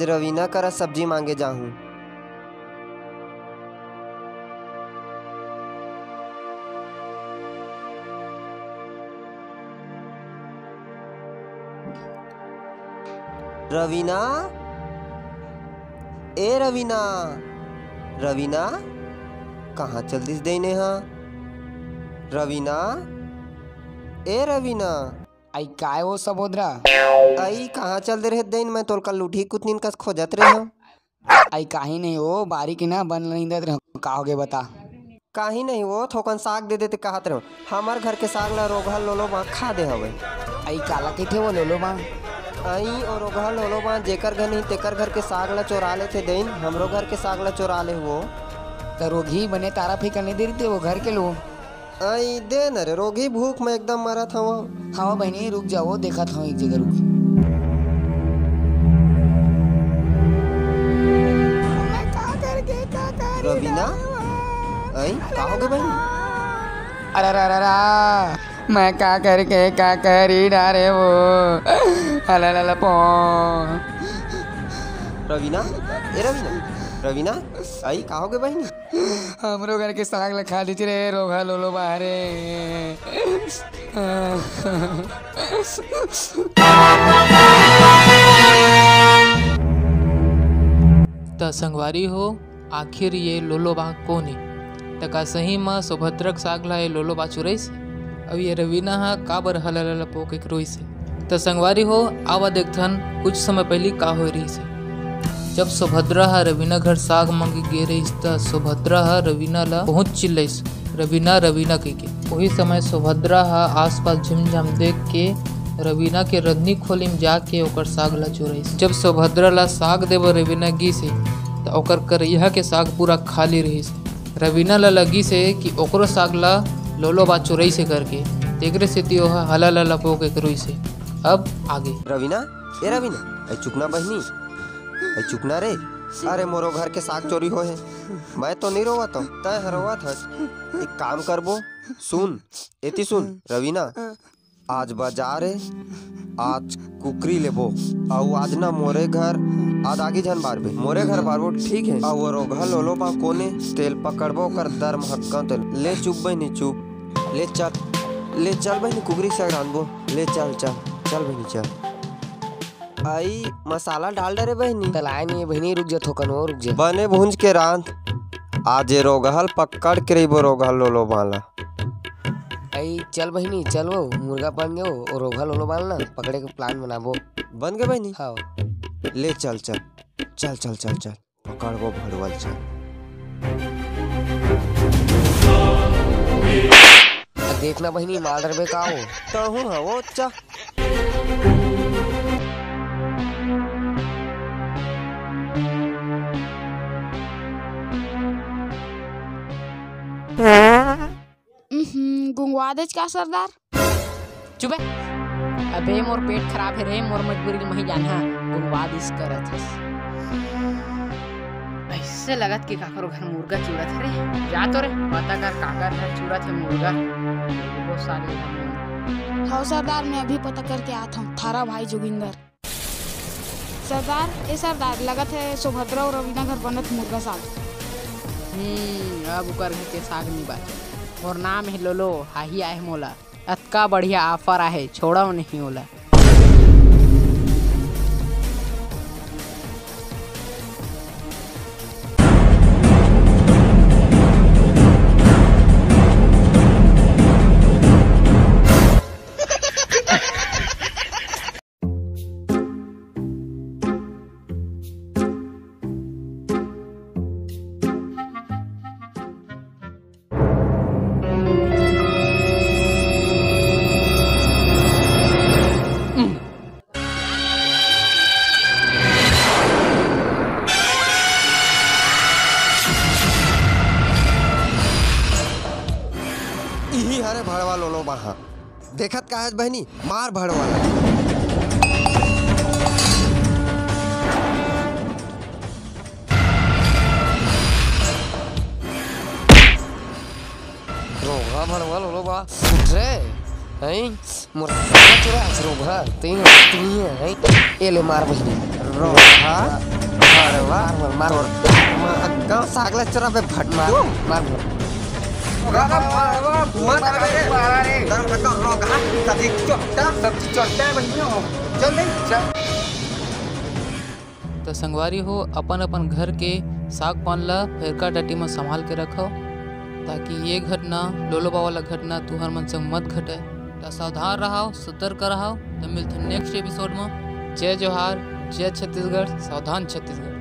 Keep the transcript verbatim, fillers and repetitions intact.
रवीना करा सब्जी मांगे जाहूं। रवीना, ए रवीना, रवीना, कहाँ चल दिस देने हा? रवीना, ए रवीना। आई काय ओ सबोदरा? आई कहाँ चल दे रहे देन? मैं तोल कल लूठी कुतनीन कस खोजत रहे हो। आई काही नहीं ओ, बारी के ना बन ल निंदत रहे। का होगे बता? काही नहीं ओ, थोकन साग दे देते कहत रहे। हमर घर के साग ला रोगहा लोलो बा खा दे हवे। आई काला कहिथे ओ लोलो बा? आई ओ रोगहा लोलो बा, जेकर घर नहीं तेकर घर के साग ला चोरा लेथे देन, हमरो घर के साग ला चोरा ले हुओ। त रोगही बने तारा फेंका नहीं दे रही थे ओ घर के लोग। आई दे न रे रोगही, भूख में एकदम मरत हव। हव बहिनी, रुक जाओ, देखत हव एक जगह रुक। मैं का करके का करी रवीना? आई, का होगे बहिनी? अरे, अरे, अरे, अरे, मैं का करके का करी डारे वो। अला, ला, ला, पो। रवीना, ए रवीना, रवीना, आई, का होगे बहिनी? हमरो घर के साग ल खा लीजिए रे, रोगहा लोलो बाहरे। त संगवारी हो, आखिर ये लोलो बा कोन हे? त का सही म सुभद्रा के साग ला ये लोलो बा चुरइस? अउ ये रवीना ह काबर हलाला पोके के रोइस हे? त संगवारी हो, आवा देखथन कुछ समय पहिली का होए रहिस हे। जब सुभद्रा ह रवीना घर साग मांगे गे रहिस, त सुभद्रा ह रवीना ला बहुत चिल्लाइस, "रवीना, रवीना," कहिके। उही समय सुभद्रा ह आसपास झिमझाम देख के रवीना के रंधनी खोली म जाके ओकर साग ला चुराइस। जब सुभद्रा ला साग देबर रवीना गिस हे, त ओकर करइहा के साग पूरा खाली रहिस हे। रवीना ला लगिस हे कि ओकरो साग ला लोलो बा चुराइस हे करके, तेकरे सेती ओह हलाला पोके के रोइस हे। अब आगे। रवीना, ए रवीना, ऐ चुकना बहिनी, ऐ चुकना रे। अरे मोरो घर के साग चोरी होए हे। मैं तो नहीं रोवत हूँ, तय ह रोवत हस। एक काम करबो, सुन, एती सुन, रवीना, आज बाजार हे, आज कुकरी लेबो, अउ आज ना मोरे घर आदागी झन बारबे, मोरे घर बारबो, ठीक हे? अउ वो रोगहा लोलो बा कोने, तेल पकड़बो, ओकर दर म हक्का तेल। ले चुप बहिनी, चुप। ले चल, ले चल बहिनी, कुकरी साग रांधबो। ले चल, चल, चल बहिनी, चल। आई मसाला डाल डरे बहिनी। तलाय नहीं बहिनी, रुक जा थोकन, वो रुक जा। बने भूंज के रांध। आज ये रोगहल पकड़ के रहिबो, रोगहल लोलो बाला। आई चल बहिनी, चल वो मुर्गा बन गयो, वो रोगहल लोलो बाल ना पकड़े के plan बनाबो। बन गए बहिनी? हाँ। ले चल, चल, चल, चल, चल, चल। पकड़बो भड़वल चल। देखना बहिनी, मार डरबे का हो? तहूँ हवो चा। उहुं, गुंगवा देच का सरदार? चुपे। अबे मोर पेट खराब हे रे, मोर मजबूरी ल मही जानहा, गुंगवा दिस करत हस। ऐसे लगत कि काकरो घर मुर्गा चुरत हे रे। जा तो रे, पता कर काकर घर चुरत हे मुर्गा। वो साले हमन। हव सरदार, मैं अभी पता करके आत हूँ। थारा भाई जोगिंदर। सरदार, ए सरदार, लगत हे सुभद्रा अउ रवीना घर बनत मुर्गा साग। हम्म, अब उकर घर के साग नी बाचे। मोर नाम हे लोलो, हाही आए मोला। अतका बढ़िया offer आहे, छोड़व नहीं ओला। इही हरे भड़वा लोलो बाहा। देखत का हस बहिनी, मार भड़वा ला। रोगहा भड़वा लोलो बा, उठ रे। हैं? मोर चुरा हस रोगहा, तई, तई, हैं? ए ले मार बहिनी। रोगहा? अरे वाह, मार, मार, मार। मार, गाँव सागला चोरा बे भट मार, मार, मार। चल दे, चल। तो संगवारी हो, अपन अपन घर के साग पान ला फेरका डटी म संभाल के रखव, ताकि ये घटना, लोलोबा वाला घटना तुहर मन संग मत घटे। त सावधान रहव, सतर्क रहव। त मिलथन नेक्स्ट एपिसोड म। जय जोहार, जय छत्तीसगढ़, सावधान छत्तीसगढ़।